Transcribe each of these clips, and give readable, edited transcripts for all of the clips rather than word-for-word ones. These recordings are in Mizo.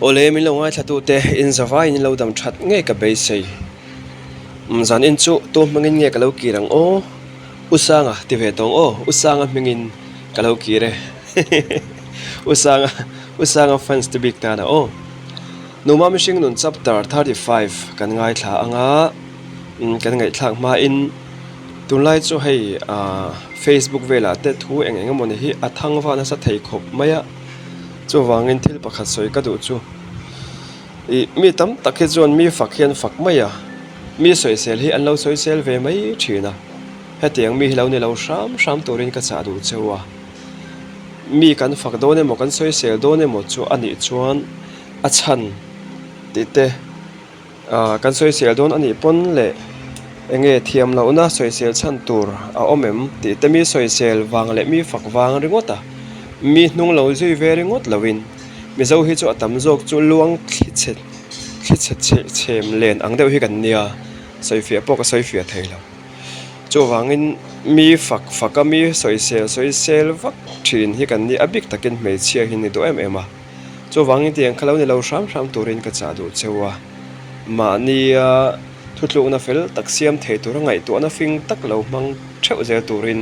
Awle min lo ngaithlatute in zavaiin in lo dam that ngei ka beisei. Zan in chu tu hmangin nge ka lo kir ang aw? U Sanga ti ve tawng aw, U Sanga hmingin ka lo kir e. U Sanga, U Sanga fans te bik tan a aw. Numa mihring nun chapter 35 kan ngaithla anga kan ngaihthlak hmain tunlai chu hei ah Facebook velah te thu eng eng emawni hi a thang va nasa thei khawp mai a, chuvangin thil pakhat sawi ka duh chu ih mi tam tak hi chuan mi fak hian fak mai a, mi sawisel hi an lo sawisel ve mai thin a, hetiang mi hi lo ni lo hram hram turin ka chah duh cheu a. Mi kan fak dawn emaw kan sawisel dawn emaw chu a nih chuan a chhan tih te ah kan sawisel dawn a nih pawn leh eng nge thiam lohna sawisel chhan tur a awm em tih te mi sawisel vang leh mi fak vang ringawt a mi hnung lo zui ve ringawt loin mizo hi chu a tam zawk chu luang thli chhe thli chhe chhe chhem len ang deuh hi kan nia sawifiah pawh ka sawifiah thei lo. Chuvangin mi fak fak a mi sawisel sawisel vak thin hi kan ni a bik takin hmeichhia hi ni duh em em a. Chuvangin tiang kha lo ni lo hram hram turin ka chah duh cheu a. Mahnia thutlukna fel tak siam thei tura ngaihtuahna fing tak lo hmang theuh zel turin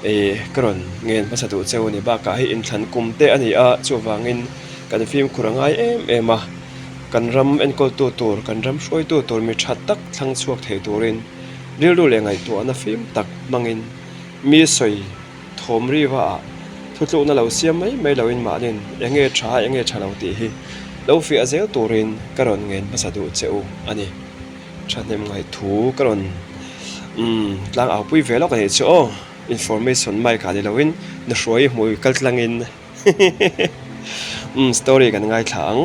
ih ka rawn ngen hmasa duh cheu a ni. Bakah hei inthlan kum te a ni a, chuvangin kan fimkhur a ngai em em a. Kan ram enkawltu tur, kan ram hruaitu tur mi tha tak thlang chhuak thei turin Rilru leh ngaihtuahna fim tak hmangin mi sawi thawm riva ah thutlukna lo siam mai mai loin mahnin eng nge tha eng nge tha lo tih hi lo fiah zel turin ka rawn ngen hmasa duh che u a ni. Thahnem ngaihthu ka rawn umm tlang au pui ve lawk a nih chu aw. Information mic ah ni loin nahruai hmui kal tlangin Umm story kan ngaithla ang.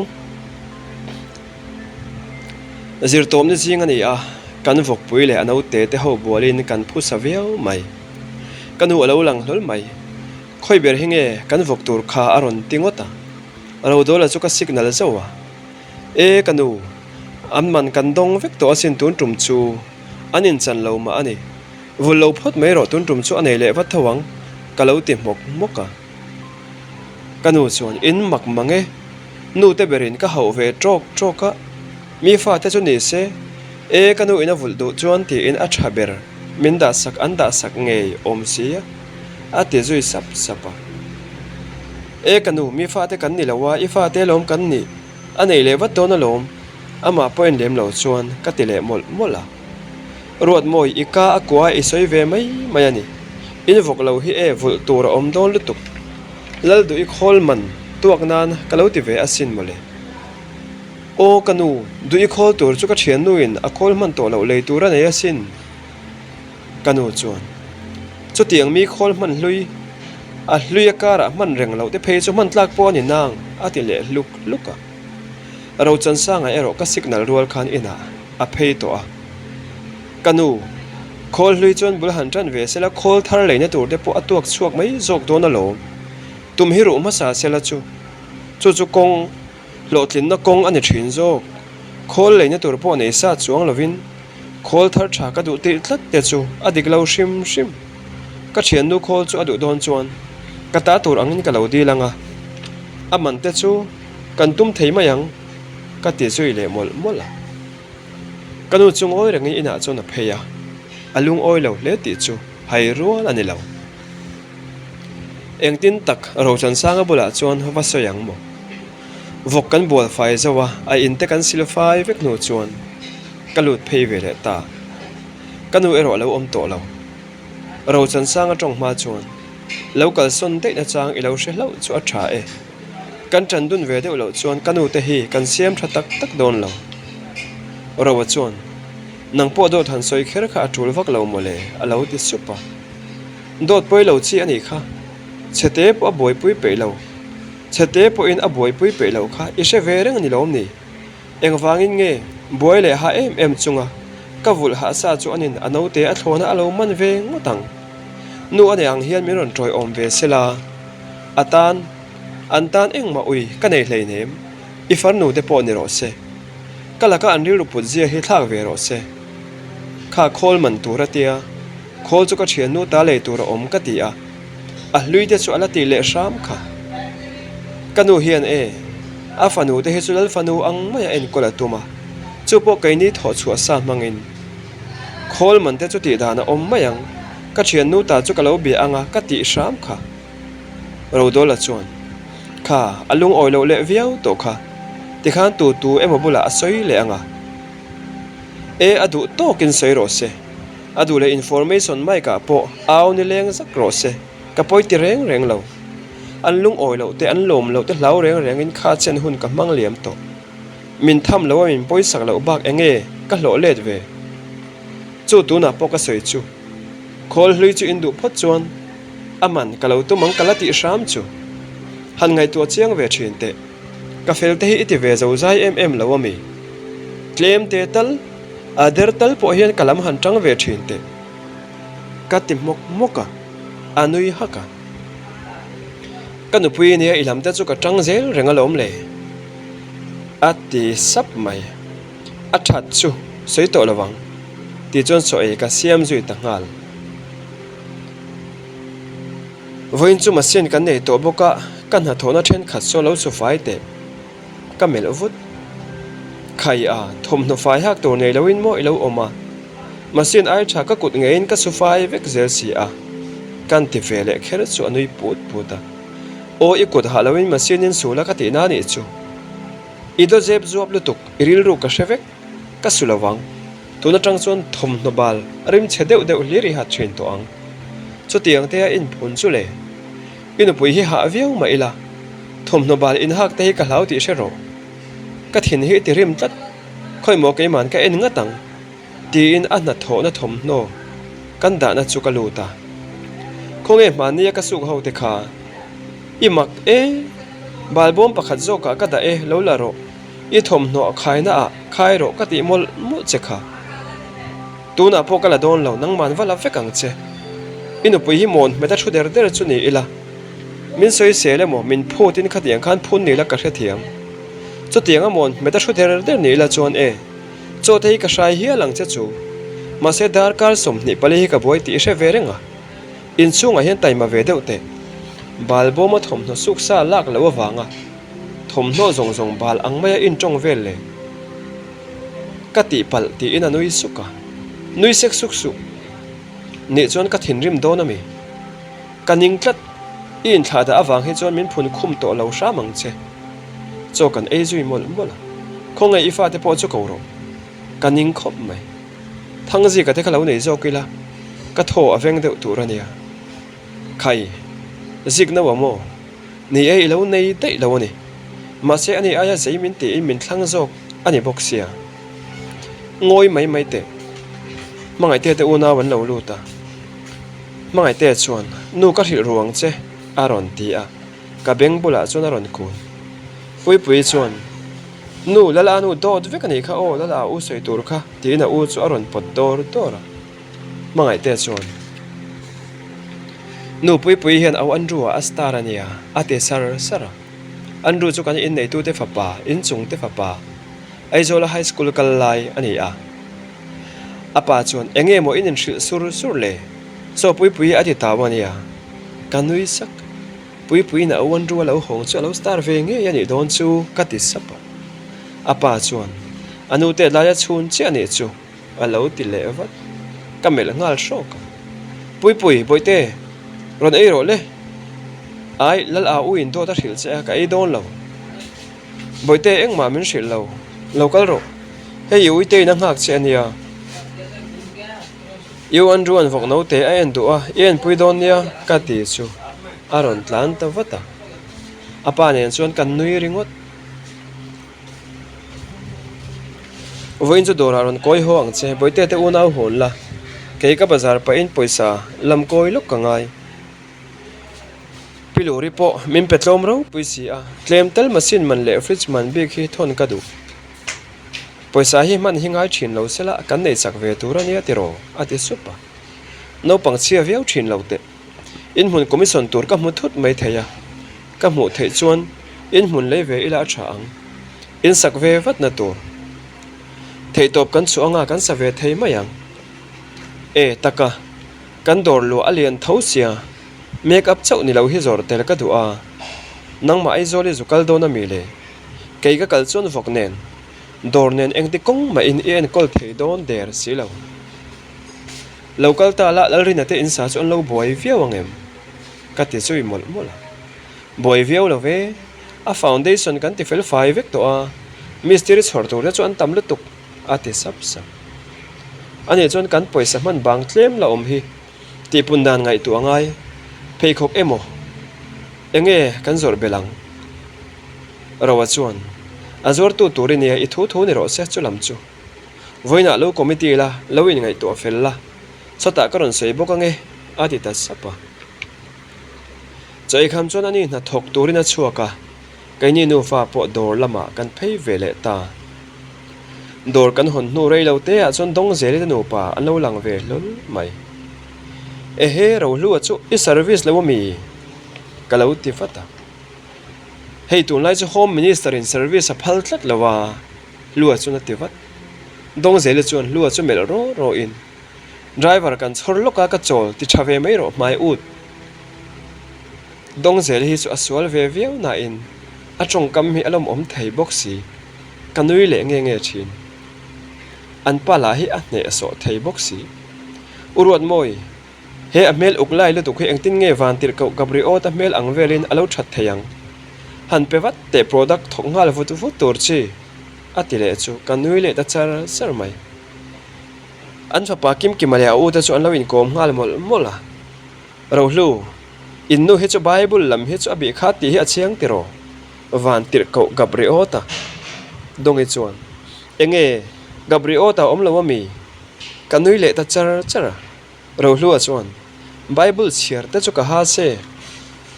Zirtawmna zing a ni a, kan vawkpui leh a naute te ho bualin kan phusa viau mai. Ka nu a lo lang hlawl mai. Khawi ber hi nge kan vawk tur kha a rawn ti ngawt a. Rodawla chu ka signal zauh a. E ka nu, an man kan dawng vek tawh asin tun tum chu an inchan lo mah a ni. Vul lo phawt mai rawh tun tum chu a nei leh vat tho ang ka lo ti hmawk hmawk a. Ka nu chuan in mak mang e, nu te berin ka hauh ve tawk tawk a, mi fate chu ni se, e ka nu in a vulh duh chuan tiin a tha ber min dah sak an dah sak ngei awm si a, a ti zui sap sap a. E ka nu, mi fate kan ni lo a, i fate alawm kan nih, a nei leh vat dawn alawm, amah pawh en lem lo chuan ka ti leh mawlh mawlh a. Ruatmawi i ka a kua i sawi ve mai mai a ni. In vawk lo hi e vulh tur a awm dawn lutuk. Lal duh i khawl man tuak nan ka lo ti ve asin mawle. Aw ka nu, duh i khawl tur chu ka thiannuin a khawl hman tawh loh lei tur a nei asin. Ka nu chuan, Chutiang mi khawl hman hlui, a hlui a karah hman reng loh te phei chu hman tlak pawh a ni nang a ti leh hluk hluk a. Rochansanga erawh ka signal rual khan inah a phei tawh a. Ka nu, khawl hlui chuan bul han tan ve sela khawl thar leina tur te pawh a tuak chhuak mai zawk dawn alawm. Tum hi ruh hmasa sela chu, chu chu kawng hlawhtlinna kawng a ni thin zawk. Khawl leina tur pawh nei sa chuang lovin khawl thar tha ka duh tirh tlat te chu a dik lo hrim hrim. Ka thiannu khawl chu a duh dawn chuan ka ta tur angin ka lo dil ang a, a man te chu kan tum thei mai ang ka ti zui leh mawlh mawlh a. Ka nu chu ngawi rengin inah chuan a phei a, a lungawi lo hle tih chu hai rual a ni lo. Engtin tak Rochansanga bulah chuan va sawi ang maw? Vawk kan bual fai zo a, a in te kan sil fai vek hnu chuan ka lut phei ve leh ta. Ka nu erawh a lo awm tawh lo. Rochansanga tawng hma chuan lo kalsawn daih na chang i lo hre hlauh chu a tha e. Kan ṭan dun ve deuh loh chuan ka nute hi kan siam ṭha tak tak dawn lo. Roa chuan, Nang pawh dawt han sawi kher kha a ṭul vak lo mawle, a lo ti sup a. Dawt pawi lo chi a nih kha. Chhete pawh a buaipui peih lo. Chhete pawhin a buaipui peih loh kha i hre ve reng a ni lawm ni? Engvangin nge buai leh ha em em chunga ka vulh hah sa chu anin a naute a thlawna a lo man ve ngawt ang. Nu a nei ang hian min rawn ṭawiawm ve sela a tan an tan engmah ui ka nei hleinem i farnu te pawh ni rawh se. Ka laka an rilru put zia hi thlak ve rawh se. Kha khawl man tur a tia, khawl chu ka thiannu ta lei tur a awm ka ti a, a hlui te chu a la tih leh hram kha. Ka nu hian e, a fanu te hi chu lal fanu ang maia enkawl a tum a, chu pawh keini thawh chhuah sa hmangin. Khawl man te chu tih dan a awm mai ang, ka thiannu ta chu ka lo bia ang a ka tih hram kha. Rodawla chuan, Kha, a lungawi loh leh viau tawh kha, tikhan tu tu emaw bulah a sawi leh ang a. E, a duh tawkin sawi rawh se, a duh leh information mic ah pawh au ni leng zak rawh se. Ka pawi ti reng reng lo. An lungawi loh te, an lawm loh te hlau reng rengin kha chen hun ka hmang liam tawh. Min tham lo a min pawisak loh bak eng nge ka hlawh let ve? Chu tunah pawh ka sawi chu. Khawl hlui chu in duh phawt chuan a man ka lo tum ang ka la tih hram chu. Han ngaihtuah chiang ve thin teh. Ka fel te hi i ti ve zo zai em em lo a mi? Tlem te tal, a der tal pawh hian ka lam han tang ve thin teh. Ka ti hmawk hmawk a, a nui hak a. Ka nupui nia i lam te chu ka tang zel reng alawm le, a ti sap mai. A that chu sawi tawh lo vang, tih chuan saw ei ka siam zui ta nghal. Vawiin chu machine kan nei tawh bawk a, ka hnathawhna thenkhat saw lo chu fai teh. Ka melh vut. Khai a, thawmhnaw fai hak tur nei loin maw i lo awm a? Machine ai tha ka kut ngeiin ka su fai vek zel si a. Kan ti ve leh kher chu a nui put put a. Aw i kut hah loin machine in su la ka tihna anih chu. I daw zep zuap lutuk, i rilru ka hre vek, ka su lo vang. Tun atang chuan thawmhnaw bal rim chhe deuh deuh hlir i hat thin tawh ang. Chutiang te a inphun chu le. I nupui hi hah viau mah ila, thawmhnaw bal inhak te hi ka hlau tih hre rawh. Ka thin hi i ti rim tlat, khawimaw keiman ka en ngat ang, tiin a hnathawhna thawmhnaw kan dahna chu ka lut a. Khawnge hmahnia ka suk ho te kha, I mak e, balbawm pakhat zawkah ka dah e, lo la rawh, I thawmhnaw a khaina ah khai rawh ka tih mawlh mawlh che kha. Tunah pawh ka la dawn lo, nangman va la vek ang che. I nupui hi mawn hmet a thu der der chu ni ila. Min sawi sel emaw, min phutin khatiang khan phun ni ila ka hrethiam. Chutiang a mawn hmet a thu der der ni ila chuan e, chaw te hi ka hrai hial ang che chu. Mahse darkar 24 hi ka buai tih i hre ve reng a. Inchhungah hian taima ve deuh teh. Balbawma thawmhnaw suksa lak loh avanga. Thawmhnaw zawng zawng bal ang maia intawng vel le. Ka tihpalh tiin a nui suk a. Nui sek suk suh. Nih chuan ka thinrim dawn a mi? Ka ning tlat. I inthlah dah avang hi chuan min phun khum tawh lo hram ang che. Chaw kan ei zui mawlh mawlh a. Khawngaih i fate pawh chu ko rawh. Ka ning khawp mai. Thangzika te kha lo nei zawk ila, ka thaw a veng deuh tur a nia. Khai, zik no a maw? Ni e, i lo nei daih lo a ni. Mahse ani aia zei min tiin min thlang zawk a ni bawk sia. Ngawi mai mai teh. Hmangaihte te unau an lo lut a. Hmangaihte chuan, Nu ka hrilh ru ang che, a rawn ti a. Ka beng bulah chuan a rawn kun. Puipuii chuan, Nu, Lala nu dawt vek a nih kha aw, Lala u sawi tur kha, tiin a u chu a rawn pawt dawr dawr a. Hmangaihte chuan, Nu Puipuii hian au Andrew-a a star a nia, a ti sar sar a. Andrew chu kan inneitute fapa, inchungte fapa, Aizawla High School kal lai a ni a. A pa chuan, Enge maw in inhrilh sur sur le? Chaw Puipuii a ti tau a nia. Ka nui sak. Puipuiin a au Andrew-a lo hawng chu a lo star ve ngei a nih dawn chu ka ti sap a. A pa chuan, A nute laia chhun chiah a nih chu. A lo ti leh vat. Ka melh nghal hrawk a. Puipui, Bawihte, rawn ei rawh le. Ai, Lal a u in dawt a hrilh che a, ka ei dawn lo. Bawihte, engmah min hrilh lo. Lo kal rawh. Hei i uite in a nghak che a nia. I u Andrew an vawk note a en duh a, i enpui dawn nia, ka ti chu a rawn tlan ta vat a. A pa nen chuan kan nui ringawt. Vawiin chu dawrah rawn kawi haw ang che, Bawihte te unau hawn la, kei ka bazar pahin pawisa lam kawi lawk ka ngai. Pi Luri pawh min pe tlawm ropui si a, tlem tal machine man leh fridge man bik hi thawn ka duh. Pawisa hi hman hi ngai thin lo sela kan nei chak ve tur a nia tiraw? a ti sup a. Naupang chhia viau thin lo teh. Inhmun commission tur ka hmu thut mai thei a, ka hmuh theih chuan inhmun lei ve ila a tha ang. In sak ve vatna tur. Theihtawp kan chhuah anga kan sa ve thei mai ang. E taka, kan dawr luah a lian tho sia, make up chauh ni lo hi zawr tel ka duh a. Nangmah Aizawl i zu kal dawn a mi le? Kei ka kal chuan vawk nen, dawr nen engti kawng mahin i enkawl thei dawn der si lo. Lo kal ta la Lalrina te insa chu an lo buai viau ang em? Ka ti zui mawlh mawlh a. Buai viau lo ve, a foundation kan ti fel fai vek tawh a, mistiri chhawr tur te chu an tam lutuk, a ti sap sap. Ani chuan kan pawisa hman bang tlem la awm hi tihpun dan ngaihtuah a ngai, pheikhawk emaw enge kan zawrh belh ang? Roa chuan, A zuartu tur i nia, i thu thu ni rawh se chu lam chu. Vawiinah lo committee la, lo inngaihtuah fel la, chawtah ka rawn sawi bawk ange, a ti ta sap a. Chaikham chuan ani hna thawk turin a chhuak a, keini nufa pawh dawr lamah kan phei ve leh ta. Dawr kan hawn hnu rei lo te ah chuan Dawngzeli te nupa an lo lang ve hlawl mai. Ehe, Rohlua chu i service lo ami? Ka lo ti vat a. Hei tunlai chu Home Minister in service a phal tlat lo a, Hlua chuan a ti vat. Dawngzeli chuan Hlua chu melh raw raw in, Driver kan chhawr lawk a ka chawl ti tha ve mai rawh hmai ut. Dawngzeli hi chu a sual ve viau nain a tawngkam hi a lawmawm thei bawk si, ka nui leh nge nge thin. An pa lah hi a hnehsawh thei bawk si. U Ruatmawi, he a hmel uk lai lutuk hi engtin nge Vantirhkoh Gabriota hmel ang velin a lo that thei ang? Han pe vat teh product thawk nghal vut vut tur chi, a ti leh chu ka nui leh ta char char mai. An fapa Kimkima leh a u te chu an lo inkawm nghal mawlh mawlh a. Rohlu, in nu hi chu Bible lam hi chu a bih kha tih hi a chiang tiraw? Van tirhkoh Gabriota Dawngi chuan, Enge, Gabriota a awm lo ami? Ka nui leh ta char char a. Rohlua chuan, Bible chhiar te chu ka ha se,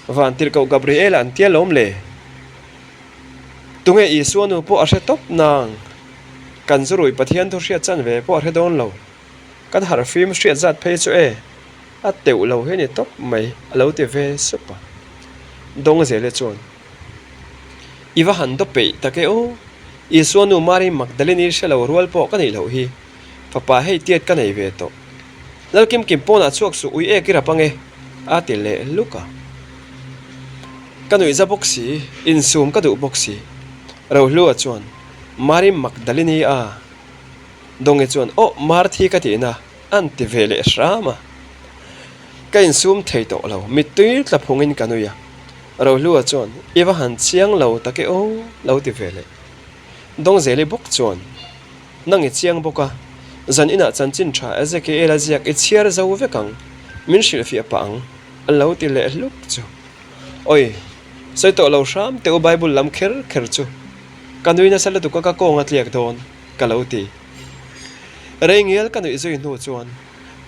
Van tirhkoh Gabriela an tia lawm le? Tunge Isua nu pawh a hre tawp nang? Kan zurui Pathian thu hriat chan ve pawh a hre dawn lo. Kan harhfim hriat zat phei chu e, a teuh lo hi a ni tawp mai, a lo ti ve sup a. Dawngzele chuan, I va han daw peih tak e aw, Isua nu Mari Magdalene-i hre lo rual pawh ka neih loh hi, fapa hei tiat ka nei ve tawh. Lalkimkim pawnah chhuak suh ui ek i rap ange, a ti leh hluk a. Ka nuihza bawk si, insum ka duh bawk si. Rohlua chuan, Mari Magdalene-i a? Dawngi chuan, Aw, Marthi ka tihna, an ti ve leh hram a. Ka insum thei tawh lo, mittui tla phungin ka nui a. Rohlua chuan, I va han chiang lo tak e aw, lo ti ve leh. Dawngzeli bawk chuan, Nang i chiang bawk a, zan inah chanchin tha Ezekiel-a ziak i chhiar zo vek ang, min hrilhfiah pah ang, a lo ti leh hluk chu. Awi, sawi tawh lo hram teh u Bible lam kher kher chu. Ka nui nasa lutuk a ka kawng a tliak dawn, ka lo ti. Rei ngial ka nuih zui hnu chuan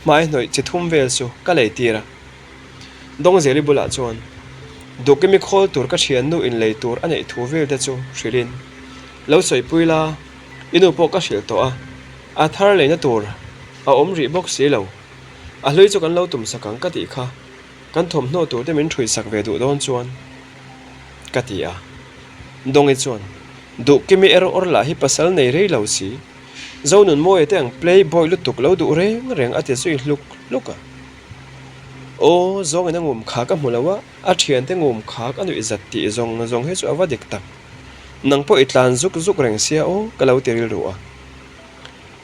hmai hnawih chi thum vel chu ka lei tir a. Dawngzeli bulah chuan Dukimi khawl tur ka thiannu inlei tur a neih thu vel te chu hrilhin lo sawipui la, i nu pawh ka hrilh tawh a, a thar leina tur a awm rih bawk si lo. A hlui chu kan lo tum sak ang ka tih kha, kan thawmhnaw tur te min ṭhui sak ve duh dawn chuan ka ti a. Dawngi chuan, Duhkimi er awr lah hi pasal nei rei lo si, Zonunmawia te ang playboy lutuk lo duh reng reng a ti zui hluk hluk a. Aw, zawngin a ngum khak a hmu lo a, a thiante ngum khak a nuih zat tih zawng zawng hi chu a va dik tak. Nang pawh i tlan zuk zuk reng sia aw, ka lo ti rilru a.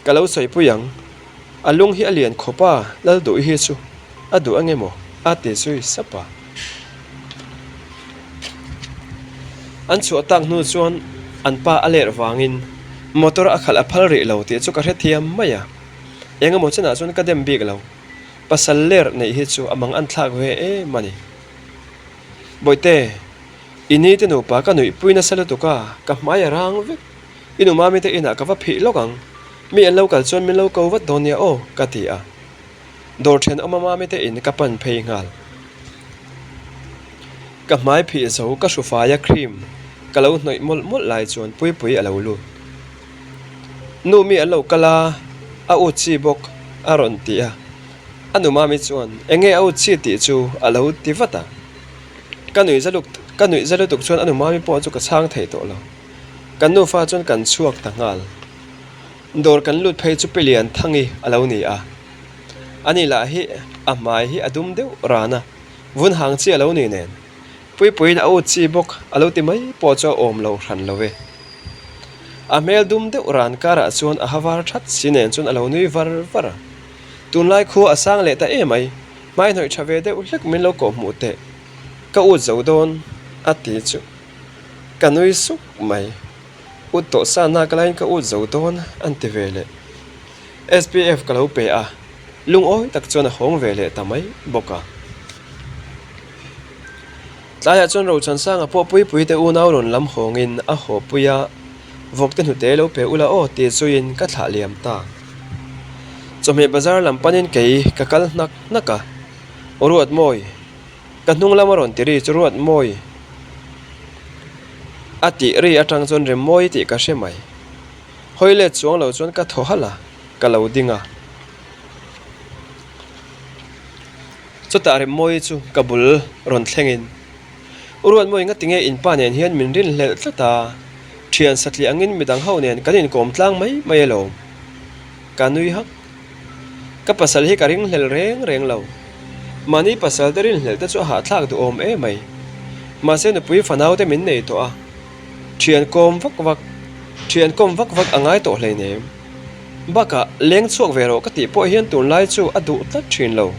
Ka lo sawipui ang, a lung hi a lian khawp a, Lalduh hi chu a duh ang emaw a ti zui sap a. An chhuah tak hnu chuan an pa a ler vangin motor a khalh a phal rih lo tih chu ka hrethiam mai a, eng emaw chenah chuan ka dem bik lo. Pasal ler neih hi chu a mang an thlak ve em a ni. Bawihte, i ni te nupa ka nuihpui nasa lutuk a, ka hmai a rang vek. I nu mami te inah ka va phih lawk ang, mi an lo kal chuan min lo ko vat dawn nia aw, ka ti a. Dawr thenawma mami te in ka pan phei nghal. Ka hmai phih zo ka hrufaia cream ka lo hnawih mawlh mawlh lai chuan Puipui a lo lut. Nu mi an lo kal a, a ut chi bawk a rawn ti a. A nu mami chuan enge a ut chi tih chu a lo ti vat a. Ka nuih za ka nuih za lutuk chuan a nu mami pawh chu ka chhang thei tawh lo. Kan nufa chuan kan chhuak ta nghal. Dawr kan lut phei chu Pi Lianthangi a lo ni a. Ani lah hi a hmai hi a dum deuh ran a, vun hang chi a lo ni nen. Puipuiin a ut chi bawk a lo ti mai pawh chu a awm lo hran lo e. A hmel dum deuh ran karah chuan a ha var that si nen chuan a lo nui var var a. Tunlai khua a sang leh ta emai, hmai hnawih tha ve deuh hlek min lo kawh hmuh teh. Ka ut zo dawn a ti chu ka nui suk mai. Ut tawh sa nak laiin ka ut zo dawn an ti ve leh. SPF ka lo pe a, lungawi tak chuan a hawng ve leh ta mai bawk a. Tlaiah chuan Rochansanga pawh Puipui te unau rawn lam hawngin a haw pui a, vawkte hnute lo pe ula aw tih zuiin ka thlah liam ta. Chawhmeh bazar lam panin kei ka kal hnak hnak a, Ruatmawi, ka hnung lama rawn ti ri chu Ruatmawi a tih ri atang chuan Remmawi tih ka hre mai. Hawi let chuang lo chuan ka thaw halh a, ka lo ding a. Chutah Remmawi chu ka bul rawn thlengin, U Ruatmawi ngatinge in pa nen hian min rinhlelh tlat a, thian satliah angin midang ho nen kan inkawm tlang mai mai alawm. Ka nui hak. Ka pasal hi ka ringhlel reng reng lo. Mahni pasal te rinhlelh te chu a hahthlak duhawm em mai. Mahse nupui fanau te min nei tawh a, thian kawm vak vak, thian kawm vak vak a ngai tawh hleinem. Bakah leng chhuak ve rawh ka tih pawh hian tunlai chu a duh tlat thin lo.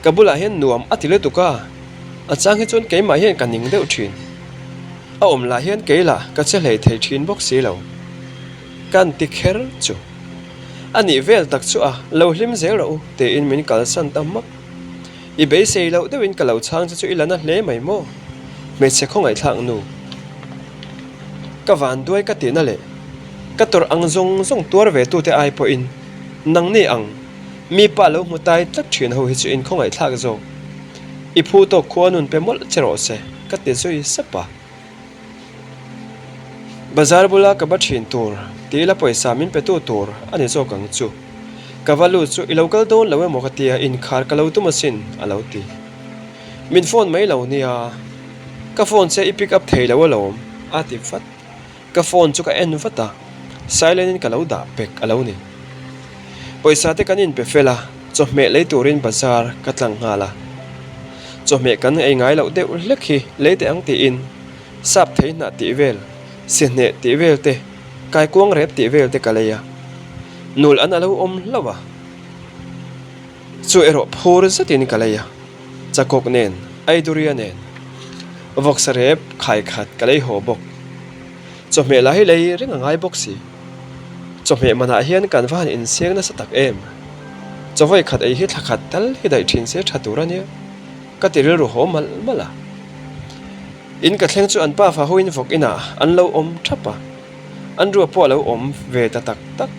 Ka bulah hian nuam a ti lutuk a, a chang hi chuan keimah hian ka ning deuh thin. A awm lah hian kei lah ka che hlei thei thin bawk si lo. Kan ti kher chu. A nih vel tak chu a lo hlim zel rawh u tiin min kalsan ta hmak. I beisei loh deuhin ka lo chhang che chu i la na hle mai maw? Hmeichhe khawngaihthlak nu. Ka van duai ka tihna leh ka tawrh ang zawng zawng tuar ve tute ai pawhin nangni ang mi pa lo hmu tai tlat thin ho hi chu in khawngaihthlak zawk. I phu tawk khua nun pe mawlh che rawh se ka ti zui sap a. Bazar bula ka ba thin tur tih ila pawisa min pe tu tur a ni zawk ang chu. Ka va lut chu i lo kal dawn lo emaw ka tia inkhar ka lo tum asin a lo ti. Min phone mai lo nia, ka phone che i pick up thei lo alawm a ti vat. Ka phone chu ka en vat a, silent in ka lo dah pek a lo ni. Pawisa te kan inpe fel a, chawhmeh lei turin bazar ka tlang nghal a. Chawhmeh kan ei ngai loh deuh hlek hi lei teh ang tiin sap thei hnah tih vel, sihneh tih vel te, kaikuang rep tih vel te ka lei a. Nul an a lo awm hlauh a, chu erawh phur zetin ka lei a, chakawk nen, aiduria nen, vawksa rep khai khat ka lei haw bawk. Chawhmeh lah hi lei reng a ngai bawk si. Chawhmeh manah hian kan va han insiang nasa tak em? Chawvawi khat ei hi thla khat tal hi daih thin se tha tur a nia, ka ti rilru haw malh malh a. In ka thleng chu an pa fa hoin vawk inah an lo awm thap a, an rua pawh a lo awm ve ta tak tak.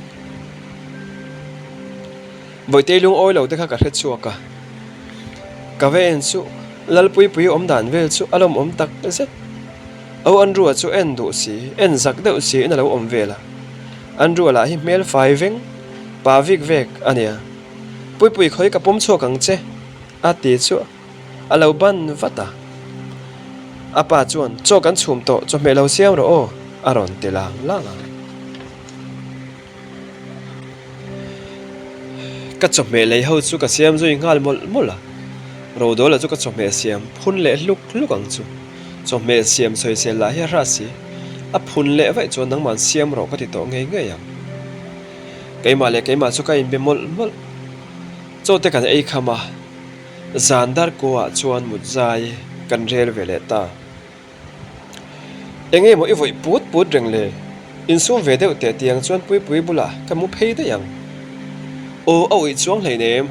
Bawihte lungawi lo te kha ka hre chhuak a, ka va en chu Lalpuipuii awm dan vel chu a lawmawm tak zet. Au Andrew-a chu en duh si, en zak deuh siin a lo awm vel a. Andrew-a lah hi hmel fai veng, pa vik vek a nia. Puipui khawi ka pawm chhuak ang che, a ti chu a lo ban vat a. A pa chuan, Chaw kan chhum tawh, chawhmeh lo siam rawh aw, a rawn ti lang lang a. Ka chawhmeh lei ho chu ka siam zui nghal mawlh mawlh a, Rodawla chu ka chawhmeh siam phun leh hluk hluk ang chu. Chawhmeh siam sawisel lah hi a hrat si, a phun leh vaih chuan nangmah siam rawh ka ti tawh ngei ngei ang. Keimah leh keimah chu ka inbe mawlh mawlh. Chaw te kan ei kham a, zan dar kuaah chuan mut zai kan rel ve leh ta. Eng emaw i vawih put put reng le? Insum ve deuh teh tiang chuan Puipui bulah ka mu phei daih ang. Aw a uih chuang hleinem,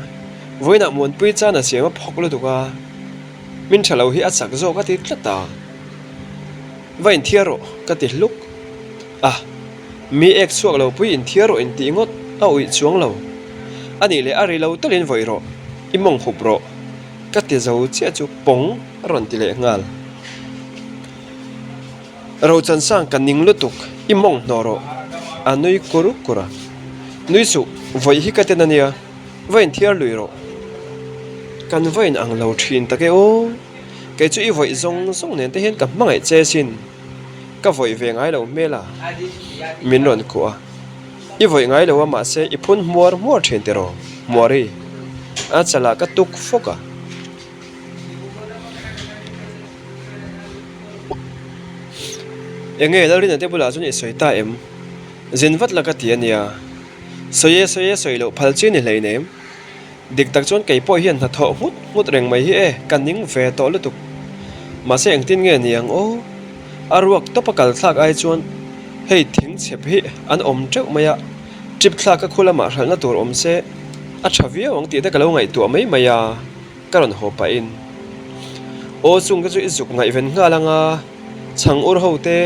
vawiinah Muanpui chan a siam a phawk lutuk a, min tha lo hi a chak zawk a ti tlat a. Va inthiar rawh ka ti hluk a, mi ek chhuak lo pui inthiar rawh intih ngawt a uih chuang lo. A nih leh a ri lo talin vawih rawh, i mawng hup rawh ka ti zo chiah chu pawng a rawn ti leh nghal. Rochansang ka ning lutuk, i mawng hnawh rawh, a nui kur kur a. Nui suh, vawi hi ka ten a nia, va inthiar lui rawh. Kan va in ang lo thin tak e aw, kei chu i vawi zawng zawng nen te hian ka hmangaih che sin, ka vawi ve ngai lo hmel a, min rawn kuah a. I vawi ngai lo a mahse i phun hmuar hmuar thin tiraw, Hmuari, a chalah ka tuk fawk a. Enge Lalrina te bulah chuan i sawi ta em? Zin vat la ka ti a nia. Sawi e sawi e sawi loh phal chi ni hleinem. Dik tak chuan kei pawh hian hnathawh nghut nghut reng mai hi e, ka ning ve tawh lutuk. Mahse engtin nge ni ang aw? A ruak tawp a kal thlak ai chuan hei thing chhep hi an awm teuh mai a, trip thlak ka khu lamah hralhna tur awm se a tha viau ang tih te ka lo ngaihtuah mai mai a, ka rawn haw pahin. Aw chung te chu i zuk ngaihven nghal ang a, chhang ur ho te,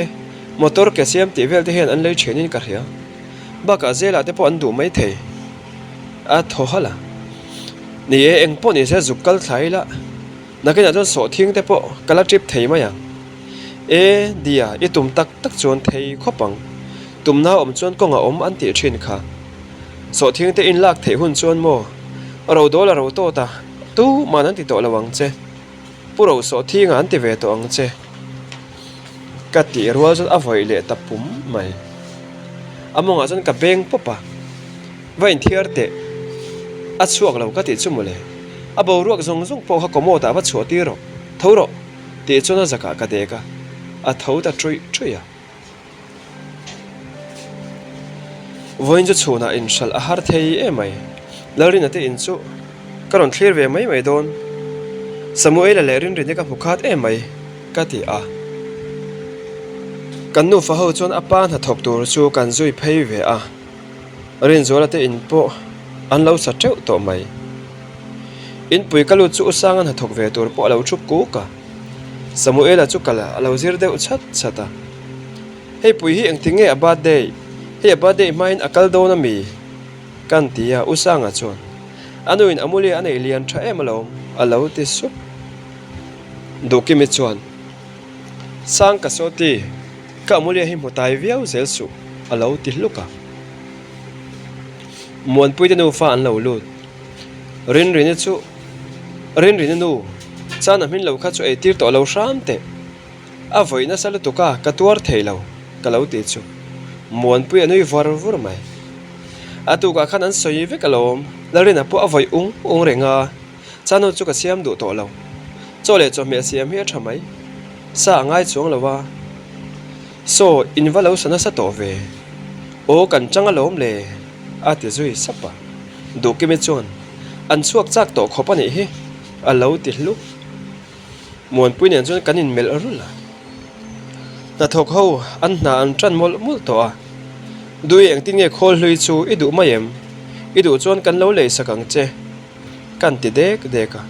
motor ke siam tih vel te hian an lei thianin ka hria. Bakah zelah te pawh an duh mai thei. A thaw halh a. Ni e, eng pawh ni se zuk kal thla ila, nakinah chuan sawhthing te pawh ka la trip thei mai ang. E, Dia, i tum tak tak chuan thei khawp ang. Tumna awm chuan kawng a awm an tih thin kha. Sawhthing te in lak theih hun chuan maw? Ro dawl a ro tawt a, tuman an ti tawh lo ang che. Pu ro sawhthing ah an ti ve tawh ang che. Ka tih rual chuan a vawih leh ta pum mai. A mawngah chuan ka beng pawp a. Va inthiar teh. A chhuak lo ka tih chu mawle. A boruak zawng zawng pawh kha commode ah va chhuah tir rawh. Tho rawh. Tih chuan a zakah ka dek a. A tho ta ṭuih ṭuih a. Vawiin chu chhunah inhralh a har thei em mai. Lalrina te in chu ka rawn thlir ve mai mai dawn. Samuela leh Rinrini ka hmu khat em mai ka ti a. Kan nufa ho chuan a pa hnathawk tur chu kan zui phei ve a. Rinzuala te in pawh an lo sa teuh tawh mai. Inpui ka lut chu U Sanga hnathawk ve tur pawh a lo thup kuk a. Samuela chu kal a lo zir deuh chat chat a. Hei pui hi engti nge a birthday? Hei a birthday hmain a kal dawn a mi? Kan ti a, U Sanga chuan, A nuin Amulia a nei lian tha em alawm, a lo ti sup. Duhkimi chuan, Sang ka sawti, ka Amulia hi hmu tai viau zel suh, a lo ti hluk a. Muanpuite nufa an lo lut. Rinrini chu Rinrini nu, Chan a hmin lo kha chu eitir tawh lo hram teh. A vawih nasa lutuk a, ka tuar thei lo, ka lo ti chu. Muanpui a nui vawr vur mai. A tukah khan an sawi vek alawm, Lalrina pawh a vawih ung ung reng a, Chanu chu ka siam duh tawh lo. Chaw leh chawhmeh siam hi a tha mai. Sa a ngai chuang lo a. Saw, in va lo sa nasa tawh ve. Aw, kan chang alawm le, a ti zui sap a. Duhkimi chuan, An chhuak chak tawh khawp a nih hi, a lo ti hluk. Muanpui nen chuan kan inmelh rulh a. Hnathawk ho an hna an tan mawlh mawlh tawh a. Dui engtin nge khawl hlui chu i duh mai em? I duh chuan kan lo lei sak ang che. Kan ti dek dek a.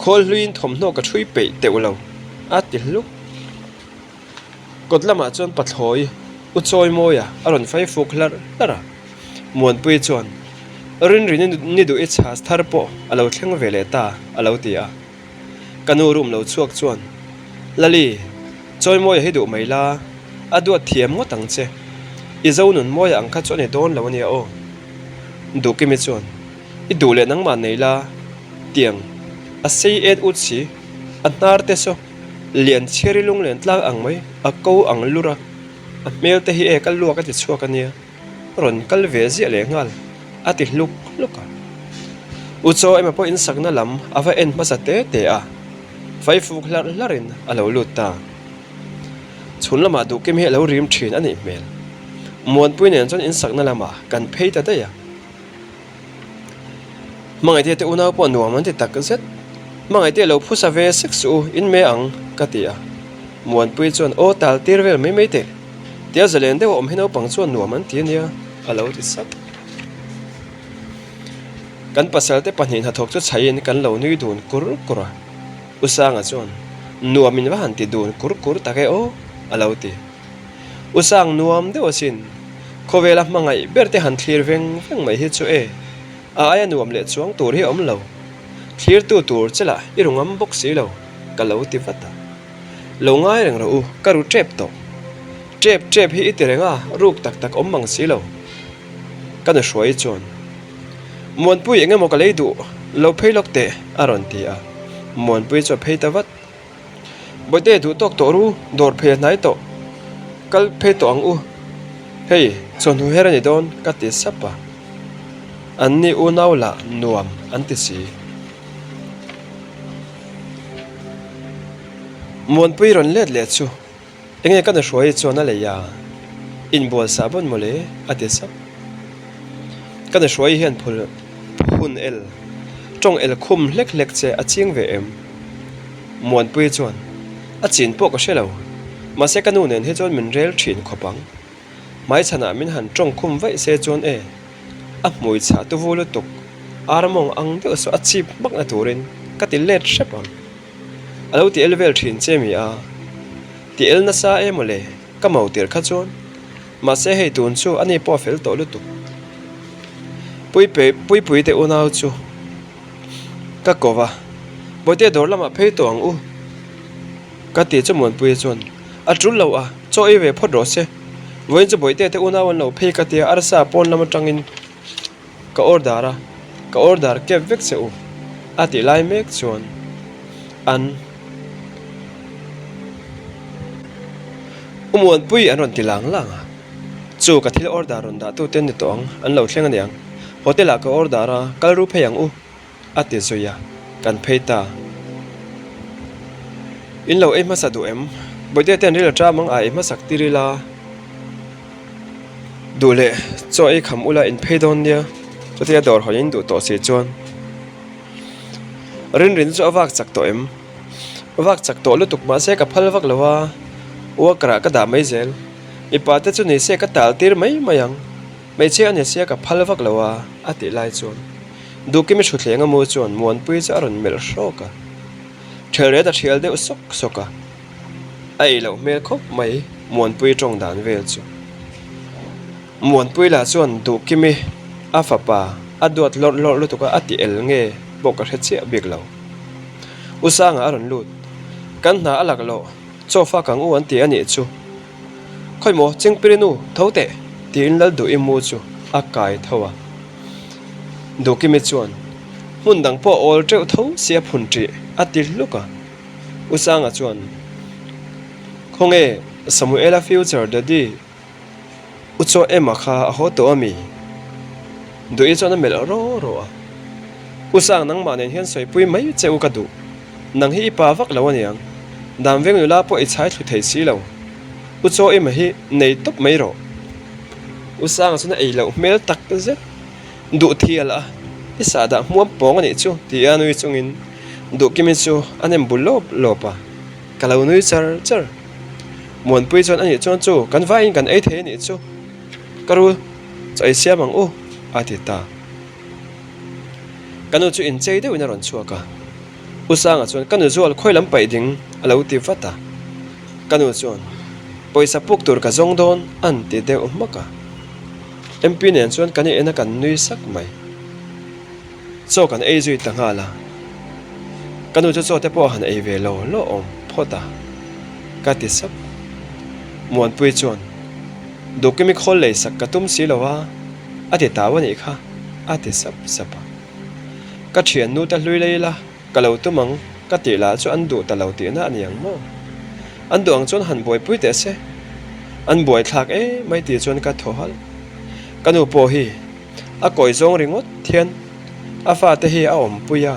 Khawl hluiin thawmhnaw ka ṭhui peih teuh lo, a ti hluk. Kawt lamah chuan pathlawi U Chawimawia a rawn fai fuk hlarh hlarh a. Muanpui chuan, Rinrini ni duh i chhas thar pawh a lo thleng ve leh ta, a lo ti a. Ka nu room lo chhuak chuan, Lali, Chawimawia hi duh mai la, a duat thiam ngawt ang che. I zo nun mawia ang kha chu a ni dawn lo a nia aw. Duhkimi chuan, I duh leh nangmah nei la, tiang a sei et ut si, a hnar te saw. Lian chhiar i lunglen tlang ang mai, a ko ang lur a, a hmel te hi e ka luak a ti chhuak a nia, rawn kal ve ziah leh nghal, a ti hluk hluk a. U Chaw emaw pawh insakna lam a va en hmasa te te a, faifuk hlarh hlarhin a lo lut ta. Chhun lamah duhkim hi a lo rim thin a nih hmel. Muanpui nen chuan insakna lamah kan phei ta daih a. Hmangaihte te unau pawh nuam an ti tak zet. Hmangaihte lo phusa ve sek suh u, in me ang, ka ti a. Muanpui chuan, Aw tal tir vel mai mai teh. Tia zalen deuh a awm hi naupang chuan nuam an ti a nia, a lo ti sap. Kan pasal te pahnih hnathawk chu chhaiin kan lo nui dun kur kur a. U Sanga chuan, Nuam in va han ti dun kur kur tak e aw, a lo ti. U Sang nuam deuh asin. Khawvela hmangaih ber te han thlir veng veng mai hi chu e, a aia nuam leh chuang tur hi a awm lo. Thlirtu tur che lah i ru ngam bawk si lo, ka lo ti vat a. Lo ngai reng rawh u, ka ru tep tawh. Tep tep hi i ti reng a, ruk tak tak awm mang si lo. Ka nu hruai chuan, Muanpui eng emaw ka lei duh, lo phei lawk teh, a rawn ti a. Muanpui chu a phei ta vat. Bawihte duh tawk tawh ru, dawr phei a hnai tawh. Kal phei tawh ang u. Hei, chawhnu her a ni dawn, ka ti sap a. An ni unau lah nuam an ti si. Muanpui rawn let leh chu. Enge ka nuhruai chuan a lei a, inbual sah bawn mawle a ti sap. Ka nuhruai hian phul hun el, tawng el khum hlek hlek che a ching ve em? Muanpui chuan, A chin pawh ka hre lo, mahse ka nu nen hi chuan min rel thin khawp ang. Hmaichhanah min han tawng khum vaih se chuan e, a hmui chhah tu vu lutuk, ar mawng ang deuh saw a chip hmakna turin ka ti let hrep ang. A lo ti el vel thin che mi a, ti el nasa e mawle, ka mau tir kha chuan. Mahse hei tun chu ani pawh a fel tawh lutuk. Puipui te unau chu ka ko va, Bawihte dawr lamah phei tawh ang u ka ti chu Muanpuia chuan a tul lo a, chaw ei ve phawt rawh se. Vawiin chu Bawihte te unau an lo phei ka tia arsa pawn lam atangin Ka order a, ka order kep vek che u a tih lai mek chuan an Umuanpui an rawn ti lang lang a, chu ka thil order rawn dah tute an ni tawh ang, an lo thleng a niang, hotel ah ka order a, kal ru phei ang u a ti zui a, kan phei ta. In lo ei hmasa duh em? Bawihte te an ril a ṭam ang a, ei hmasak tir ila. Duh leh chaw ei kham ula in phei dawn nia, chutia dawr hawn in duh tawh si chuan Rinrin chu a vak chak tawh em? Vak chak tawh lutuk mahse ka phal vak lo a, worker ah ka dah mai zel. Mipa te chu ni se ka tal tir mai mai ang, hmeichhia a ni sia ka phal vak lo a, a tih lai chuan Duhkimi thutthleng a mu chuan Muanpui chu a rawn melh hrawk a, Ṭhelret a ṭhial deuh sawk sawk a. A ei loh hmel khawp mai Muanpui tawng dan vel chu. Muanpui lah chuan Duhkimi a fapa a duat lawrh lawrh lutuk a a ti el nge pawh ka hre chiah bik lo. U Sanga a rawn lut. Kan hna a lak loh chaw fak ang u an ti a nih chu. Khawi maw Chingpiri nu tho teh tiin Lalduhi mu chu a kai tho a. Duhkimi chuan hmun dang pawh awl teuh tho sia phun ṭih a ti hluk a. U Sanga chuan, Khawnge Samuela future daddy U Chaw Emma kha a haw tawh a mi? Duhi chuan a melh ro ro a. U Sang nangmah nen hian sawipui mai che u ka duh. Nang hi i pa vak lo aniang. Dan veng nula pawh i chhai thlu thei si lo. U Chaw Emma hi nei tawp mai rawh. U Sanga chuan a ei loh hmel tak zet. Duh thial a, i sahdah hmuam pawng a nih chu ti a nui chungin Duhkimi chu a nem bu lawp lawp a, ka lo nui char char. Muanpui chuan a nih chuan chu kan vaiin kan ei thei a nih chu, ka ru chaw ei siam ang u a ti ta. Ka nu chu inchei deuhin a rawn chhuak a, U Sanga chuan ka nu zual khawi lam paih ding a lo ti vat a, ka nu chuan pawisa puk tur ka zawng dawn an ti deuh hmak a. MP nen chuan kan in en a kan nui sak mai. Chaw kan ei zui ta nghal a. Ka nu chu chaw te pawh a han ei ve lo lo awm phawt a, ka ti sap. Muanpui chuan, Duhkimi khawl lei sak ka tum si lo a, a ti tau a nih kha, a ti sap sap a. Ka thiannu te hlui lei la. Ka lo tum ang, ka tih lah chu an duh ta lo tihna a ni ang maw? An duh ang chuan han buaipui teh se. An buaithlak e mai tih chuan ka thaw halh. Ka nu pawh hi a kawi zawng ringawt thian a fate hi a awmpui a.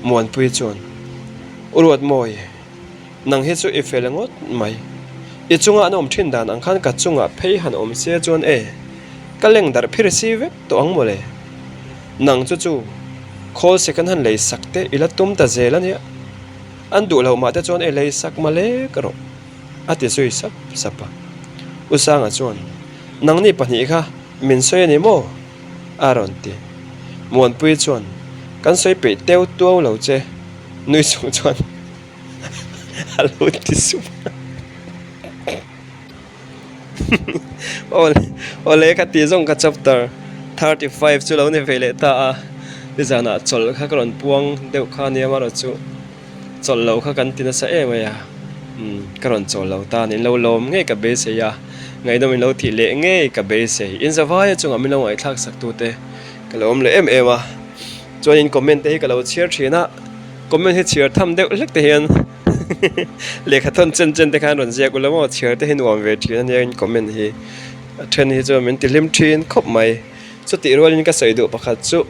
Muanpui chuan, U Ruatmawi, Nang hi chu i fel ngawt mai. I chunga an awm thin dan ang khan ka chungah phei han awm se chuan e, ka leng darh phir si vek tawh ang mawle. Nang chu chu khawl second han lei sak te i la tum ta zel a nia. An duh loh mah te chuan e lei sak ma lek rawh, a ti zui sap sap a. U Sanga chuan, Nangni pahnih kha min sawi a ni maw? a rawn ti. Muanpui chuan, Kan sawi peih teu tuau lo che, nui chung chuan. A lo ti sup a. Awle ka tih zawng ka chapter 35 chu lo ni ve leh ta a. Nizanah chawlh kha ka rawn puang deuh kha ania amaherawhchu chu chawlh loh kha kan ti nasa em mai a. Umm ka rawn chawl lo ta niin lo lawm ngei ka beisei a, ngaihnawm in lo tih leh ngei ka beisei. Inzavaia chungah min lo ngaihthlak sak tute ka lo awm leh em em a. Chuanin comment te hi ka lo chhiar thin a, comment hi chhiar tham deuh hlek te hian lehkha thawn chen chen te khan rawn ziak ula maw chhiar te hi nuam ve thin ania in comment hi a then hi chuan min ti hlim thin khawp mai. Chutih rualin ka sawi duh pakhat chu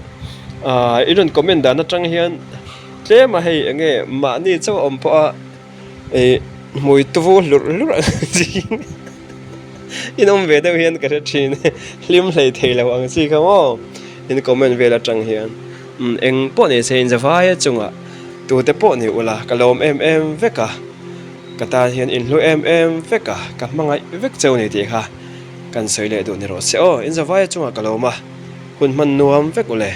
ah i rawn comment dan atang hian tlem a hei eng nge mahni chauh a awm pawh a ih. Hmui tuvu hlurh hlurh ang chi in awm ve deuh hian ka hre thin hlim hlei thei lo ang chi kha maw in comment vel atang hian eng pawh ni se in zavaia chungah tute pawh ni ula ka lawm em em vek a ka tan hian in hlu em em vek a ka hmangaih vek cheu ni tih kha kan sawi leh duh ni rawh se aw in zavaia chungah ka lawm a hun hman nuam vek ule.